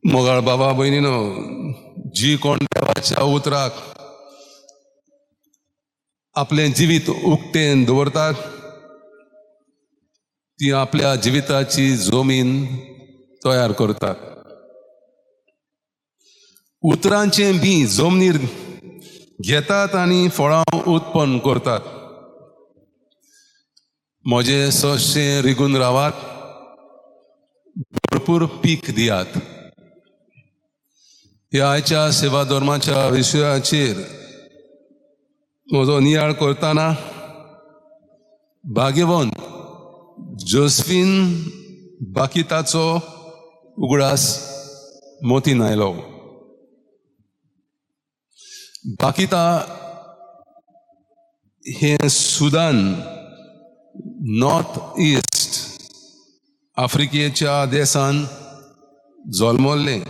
मोगाळ बाबा भयणीनो, जी कोण देवाच्या उतराक आपलें जिवीत उक्तेन दवरतात ती आपल्या जिविताची जमीन तयार करतात. उतरांचें बी जमनीर घेतात आनी फळां उत्पन्न करतात. म्हजें सशें रिगून रावात, भरपूर पीक दियात. ह्या आयच्या सेवा धर्माच्या विशयाचेर म्हजो नियाळ करतना भाग्यवंत जोस्फीन बाकिताचो उगडास मोतीन आयलो. बाकिता हें सुदान नॉर्थ ईस्ट आफ्रिकेच्या देशान जल्मल्लें.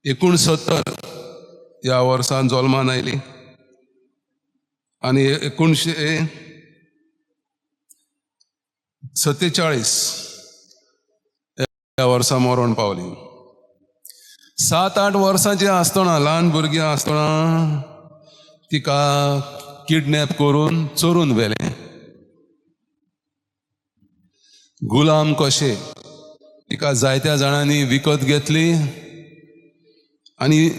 1869 ह्या वर्सान जल्मान आयली आनी 1947 ह्या वर्सा मरण पावली. 7-8 वर्सांची आसतना, ल्हान भुरगीं आसतना तिका किडनॅप करून चोरून व्हेलें. गुलाम कशे तिका जायत्या जाणांनी विकत घेतली आनी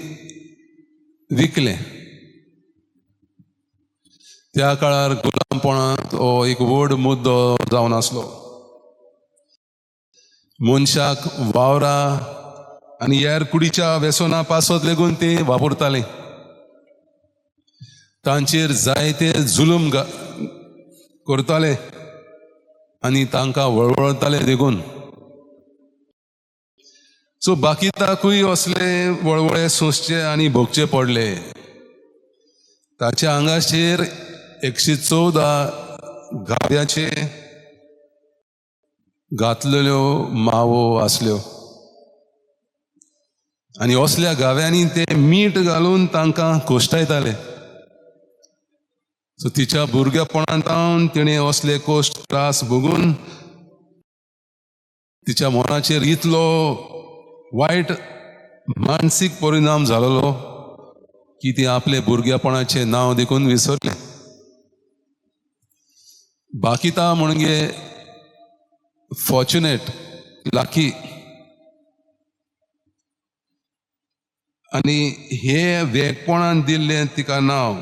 विकलें. त्या काळार गुलामपणांत हो एक व्हड मुद्दो जावन आसलो. मनशाक वावरा आनी हेर कुडीच्या वेसना पासत लेगून ते वापरताले. तांचेर जायते जुलूम करताले आनी तांकां वळवळताले देखून. सो बाकिताकूय असले वळवळे सोंसचे आनी भोगचे पडले. ताच्या आंगाचेर 114 गाव्याचे घातलेल्यो मावो आसल्यो आनी असल्या गाव्यांनी ते मीठ घालून तांकां कोश्टायताले. सो तिच्या भुरगेपणांत तिणें असले कोश्ट त्रास भोगून तिच्या मनाचेर इतलो वायट मानसीक परिणाम जालेलो की ती आपले भुरगेपणाचें नांव देखून विसरलें. बाकिता म्हणजे फॉर्च्युनेट, लाकी. आनी हे वेगपणान दिल्लें तिका नांव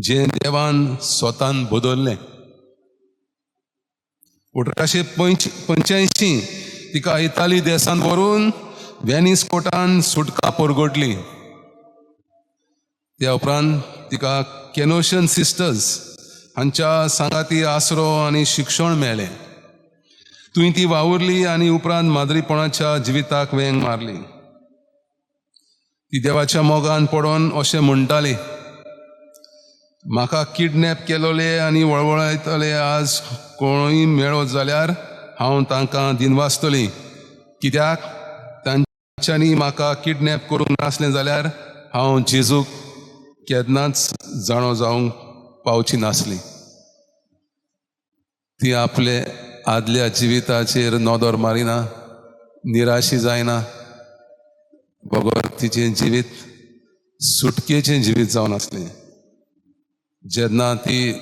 जें देवान स्वतान बदल्लें. 1885 तिका इताली देशांत व्हरून वेनीस कोटान सुटका परगटली. त्या उपरांत तिका कॅनोशन सिस्टर्स हांच्या सांगाती आसरो आनी शिक्षण मेळ्ळें. थंय ती वावुरली आनी उपरांत माद्रीपणाच्या जिविताक वेंग मारली. ती देवाच्या मोगान पडोन अशें म्हणटाली, म्हाका किडनॅप केलोले आनी वळवळायतले आज कोणूय मेळत जाल्यार हांव तांकां दिनवासतली. कित्याक तांच्यांनी म्हाका किडनॅप करूंक नासलें जाल्यार हांव जेजूक केन्नाच जाणो जावंक पावची नासली. ती आपले आदल्या जिविताचेर नदर मारिना, निराशी जायना, बगर तिचें जिवीत सुटकेचें जिवीत जावन आसलें. जेन्ना ती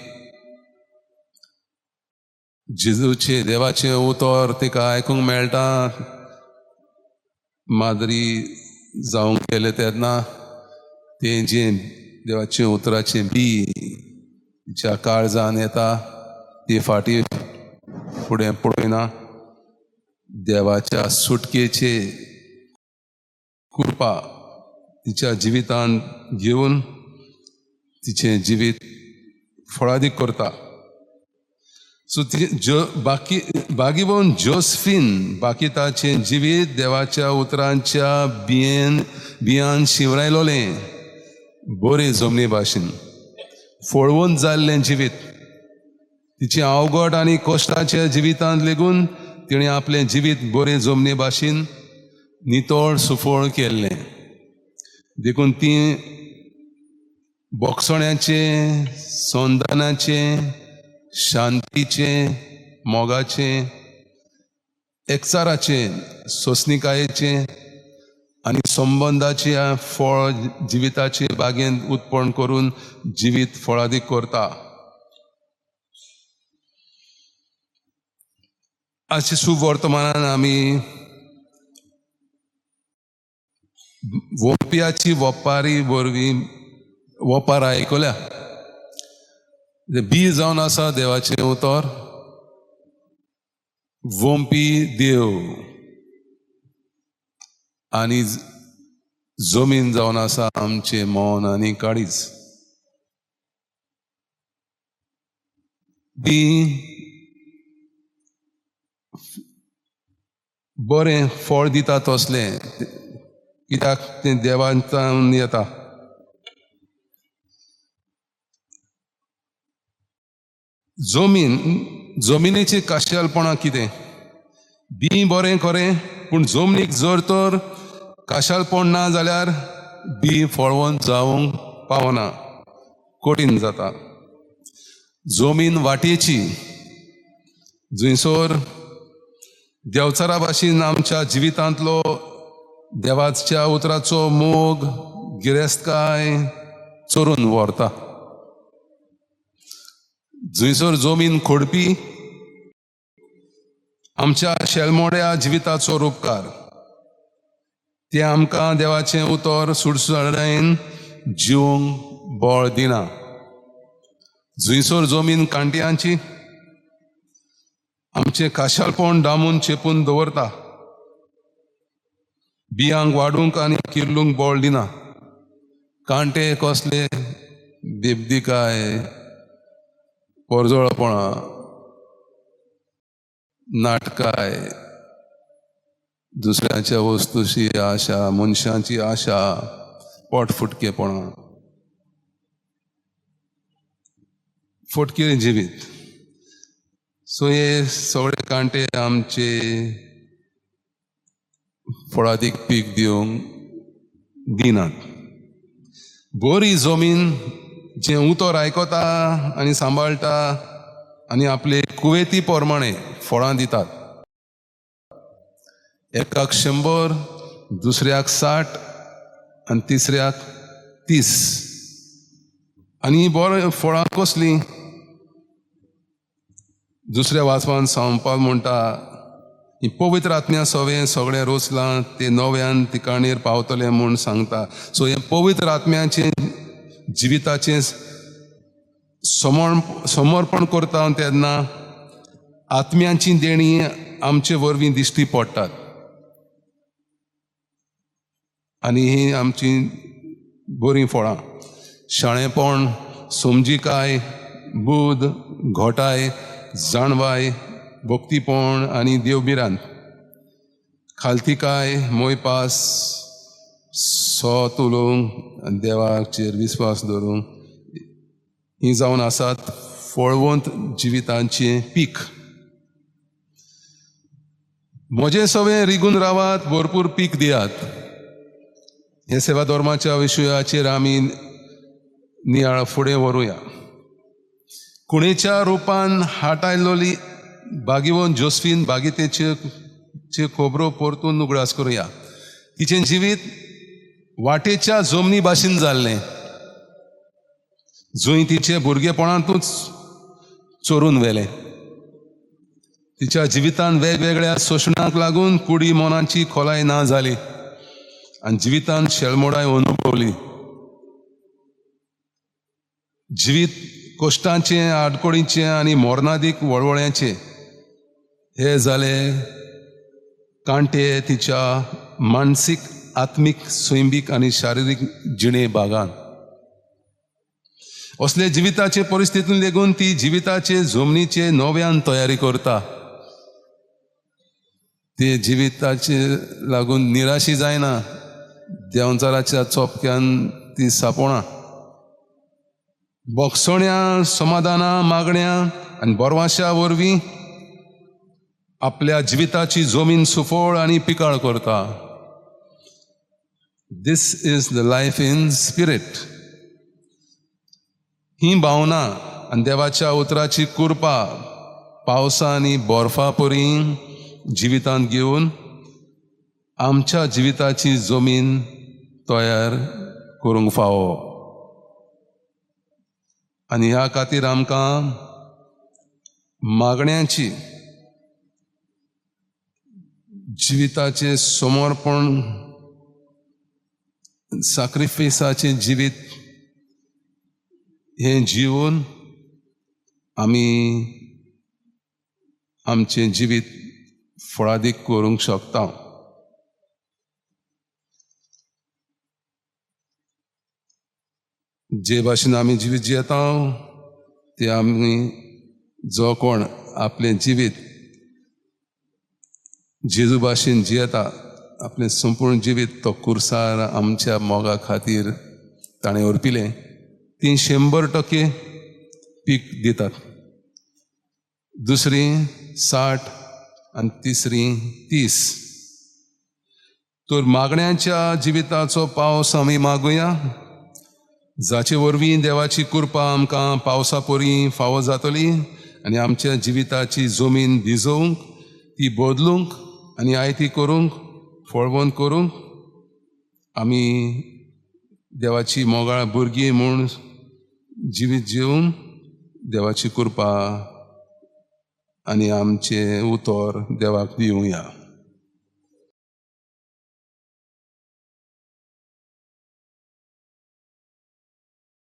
जेजूचें देवाचें उतर तिका आयकूंक मेळटा, माद्री जावंक गेलें तेन्ना तें जें देवाचें उतराचें बी तिच्या काळजान येता ती फाटीं फुडें पळयना. देवाच्या सुटकेचे कृपा तिच्या जिवितान घेवन तिचें जिवीत फळादीक करता. सो ती बाकी भागीवन जोस्फीन बाकिताचें जिवीत देवाच्या उतरांच्या बियान शिवरायलोलें बरें जमनी भाशेन फळवंत जाल्लें जिवीत. तिचें अवघड आनी कश्टाच्या जिवितांत लेगून तिणें आपलें जिवीत बरें जमनी भाशेन नितळ सुफळ केल्लें. देखून ती बोगसण्याचें, संदानाचें, शांतीचें, मोगाचें, एकचाराचें, सोंसणिकायेचें आनी संबंदाचें फळ जिविताचे बागेंत उत्पन्न करून जिवीत फळादीक करता. अशें सुवर्तमानान आमी वोंपयाची वपारी वरवीं वपार आयकल्या. बी जावन आसा देवाचें उतर, वोंपी देव आनी जमीन जावन आसा आमचें मन आनी काळीज. बी बरें फळ दिता तसलें, कित्याक तें देवांतल्यान येता. जमीन, जमिनीचें काशालपणां कितें? बी बरें खरें, पूण जमनीक जर तर काशालपण ना जाल्यार बी फळवंत जावंक पावना, कठीण जाता. जमीन वाटेची, जंयसर देवचारा भाशेन आमच्या जिवितांतलो देवाच्या उतराचो मोग, गिरेस्तकाय चोरून व्हरता. जंयसर जमीन खोडपी आमच्या शेलमोड्या जिविताचो रुपकार, ते आमकां देवाचें उतर सुडसुडायेन जिवंक बळ दिना. जंयसर जमीन कांट्यांची आमचें काशालपण दामून चेपून दवरता, बियांक वाडूंक आनी किर्लूंक बळ दिना. कांटे कसले? बेबदिकाय, पोरजोळपणां, नाटकाय, दुसऱ्यांच्या वस्तूची आशा, मनशांची आशा, पोटफुटकेपणां, फटकिरें जिवीत. सो हे सगळे कांटे आमचे फळादीक पीक दिवंक दिनात. बरी जमीन जें उतर आयकता आनी सांबाळटा आनी आपले कुवेती प्रमाणे फळां दितात. एकाक 100, दुसऱ्याक 60 आनी तिसऱ्याक 30. आनी बरें फळां कसलीं? दुसऱ्या वाचपान सांगपाक म्हणटा, ही पवित्र आत्म्या सवें सगळें रोसलां ते नव्यान ठिकाणेर पावतलें म्हूण सांगता. सो हें पवित्र आत्म्याचें जिविताचें समर्पण करता तेन्ना आत्म्यांची देणी आमचे वरवीं दिश्टी पडटात आनी ही आमची बरीं फळां. शाणेपण, समजिकाय, बुद, घोटाय, जाणवाय, भक्तीपण आनी देवभिरांत, खालतिकाय, मोयपास, सोत उलोवंक आनी देवाचेर विस्वास दवरूंक, हीं जावन आसात फळवंत जिवितांचें पीक. म्हजें सवें रिगून रावात, भरपूर पीक दियात. हे सेवा धर्माच्या विशयाचेर आमी नियाळ फुडें व्हरुया. कुणेच्या रुपान हाटायलोली भागिवन जोस्फीन बागितेच्यो खबरो परतून उगडास करुया. तिचें जिवीत वाटेच्या जमनी भाशेन जाल्लें, जंय तिचे भुरगेपणांतूच चोरून व्हेलें. तिच्या जिवितान वेगवेगळ्या शोशणाक लागून कुडी मनाची खोलाय ना जाली आनी जिवितान शेलमोडाय अनुभवली. जिवीत कश्टांचें, आडकोळीचें आनी मोरनादीक वळवळ्यांचें हे जाले कांटे तिच्या मानसीक, आत्मीक, सैमीक आनी शारिरीक जिणे भागान. असले जिविताचे परिस्थितीन लेगून ती जिविताचे जमनीचे नव्यान तयारी करता. ते जिविताचे लागून निराशी जायना, देंवचाराच्या चोपक्यान ती सापोणा. बोगसण्या, समाधाना, मागण्या आनी बोरवांशा वरवीं आपल्या जिविताची जमीन सुफळ आनी पिकाळ करता. This is the life in spirit. ही भावना आनी देवाच्या उतराची कृपा पावसा आनी बर्फा परी जिवितांत घेवन आमच्या जिविताची जमीन तयार करूंक फावो. आनी ह्या खातीर आमकां मागण्याची जिविताचें समर्पण, साक्रिफिसाचें जिवीत हें जिवन आमी आमचें जिवीत फळादीक करूंक शकता. जे भाशेन आमी जिवीत जियेता ते आमी जो कोण आपलें जिवीत जेजू भाशेन जियेता, आपलें संपूर्ण जिवीत तो कुर्सार आमच्या मोगा खातीर ताणें अर्पिलें, ती 100% पीक दितात. दुसरी 60 आनी तिसरी 30. तर मागण्यांच्या जिविताचो पावस आमी मागुया, जाचे वरवीं देवाची कृपा आमकां पावसा परी फावो जातली आनी आमच्या जिविताची जमीन भिजोवंक, ती बदलूंक आनी आयती करूंक, फळवंत करूंक आमी देवाची मोगाळ भुरगीं म्हूण जिवीत जिवन देवाची कृपा आनी आमचें उतर देवाक दिवया.